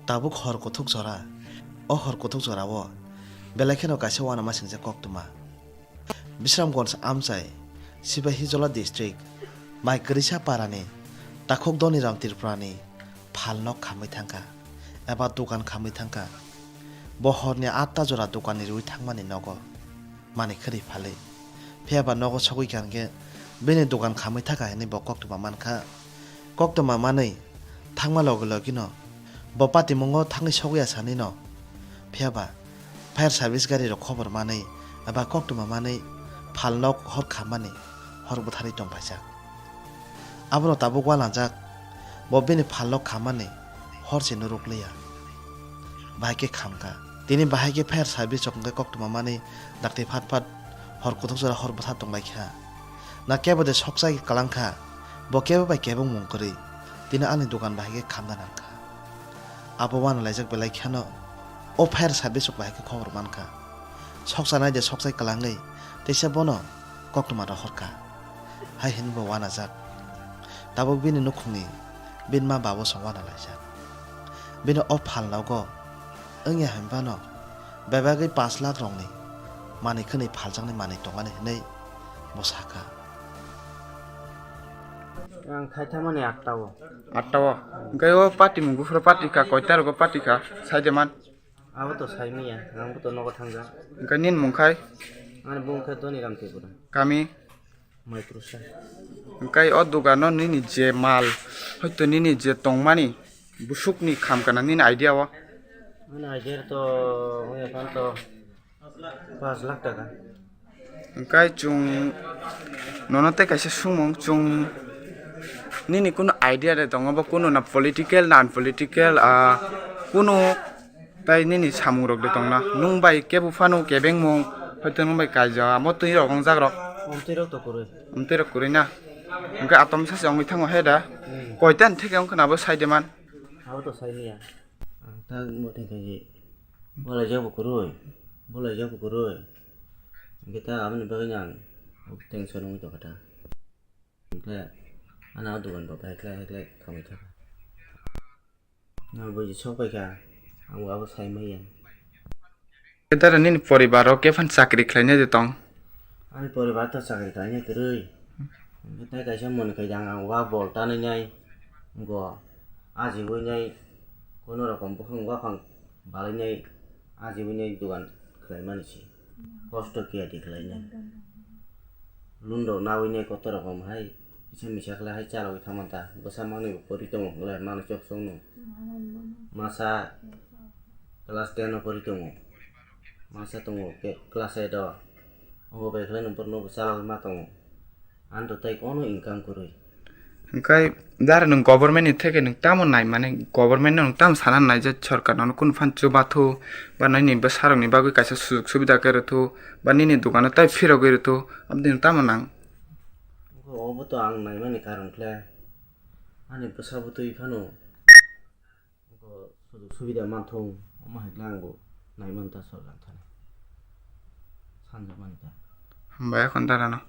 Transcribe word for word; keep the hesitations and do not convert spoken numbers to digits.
Tabuk hor kuthuk jora. O hor kuthuk jorao belai kheno kaisa uanama singjak koktwma. Bisramganj amchai, Sipahijola district, mai kwrwisa parani takhuk Dhoniram Tripurani phalnok khamwi thangkha eba dukan khamwi thangkha. Bo horni atta jora dukanni rwi thangmani nogo manwi khwrwi phalwi. Phiya ba nogo sogwi kha hwnkhe bini dukan khamwi thangkha hinwi bo koktwma mankha. Koktwma manwi thangma logi logino bo patimungo thangwi sogwi ya sanino. Phiya ba fire service gari rok khobor manwi eba koktwma manwi phalnok hor khammani hor bwtharwi tongphaijak. Abono tabuk uanajak, bo bini phalnok khammani hor se nuruk liya. Bahai khe khamkha. Tini bahai khe fire service rok hwnkhe koktwma manwi dakti phat phat hor kuthuk jora hor bwtha tonglaikha. Na kebo de sokchai kwlangkha, bo kebo bai kebeng mung kwrwi. Tini ani dukan bahai khe khamna nangkha. Abo uanalaijak belai kheno o fire service rok bahai khe khobor mankha. Sokchanai de sokchai kwlangwi teisa bono koktwma rohorkha. Hai hwnwi bo uanajak. Tabuk bini nukhungni bini ma babo se uanalaijak. Bini o phalnogo wngya hwnwi phano bebagwi panch lakh rokni manwi khwnwi phaljaknai manwi tongani hwnwi bo sakha. Ang khaithamani atta o. Atta o. Hwnkhe o patimung buphuru patikha, koita rogo patikha, saideman? Abo to saimiya, ang bo to nogo thangjak. Hwnkhe nini mung khai? Ani bung khe Dhoniram Tripura. Kami? Maitrusha. Hwnkhe o dogano nini je mal, hoito nini je tongmani, busukni kham kana nini idea o? Ani idea to wngya khan to panch lakh taka. Hwnkhe chwng nono tei kaisa swngmung, chwng nini kunu idea de tongo bo, kunu na political na unpolitical, ah, kunu tai nini samung rok de tongna? Nwng bai kebo phano kebengmung, hoito nwng bai kaijak, amo twi rok wngjak rok. Omtwi rok to kwrwi. Omtwi rok kwrwi na? Hwnkhe atom sase wngwi thango he da? Hmm. Koita ni theke wngkha na bo saideman? Abo to saimiya. Ang ta mo thengkha je. Bo laijak bo kwrwi, bo laijak bo kwrwi. Hwnkhe ta aboni bagwi ang tension wngwi tongkha ta. Hwnkhe ano o dogan bo hai khlai hai khlai khamwi thangkha. Nang bo je sok paikha, ang bo abo sai maya. Dara nini poribar o khe phan chakri khlainai de tong? Ani poribar to chakri khlainai kwrwi. Hwnkhe tai kaisa moni khai jang ang wa bol tanwi nai. Go ajiwi nai, kono rokom buphang waphang balai nai, ajiwi nai dogan khlai mani se. Kosto kiya di khlai nai. Lundo nawi nai koto rokom hai, kisa misa khlai hai chalogwi thangman ta. Bwsa mangni bo pori tongo, wngkhe mano chok chok no. Masa class ten o pori tongo. Masa tongo ke class eight o. Obo bai khlai no borno bo chalogwi ma tongo. Ang to tai kono income kwrwi. Hwnkhe dara nwng government ni theke nwng tamo nai, mane government no nwng tamo sana nai je sorkar nono kunu phan chubathu ba nini bwsarok ni bagwi kaisa sujok subida khe rwthu ba nini dogano tai phirogwi rwthu, aboni nwng tamo nang? Obo to ang naimani karon khe ani bwsa bwtwi phano. Abo sujok subida manthung, omo hai khe ang bo naiman ta sorkar thani sanjak mani ta. Hambai, ekhon dara no.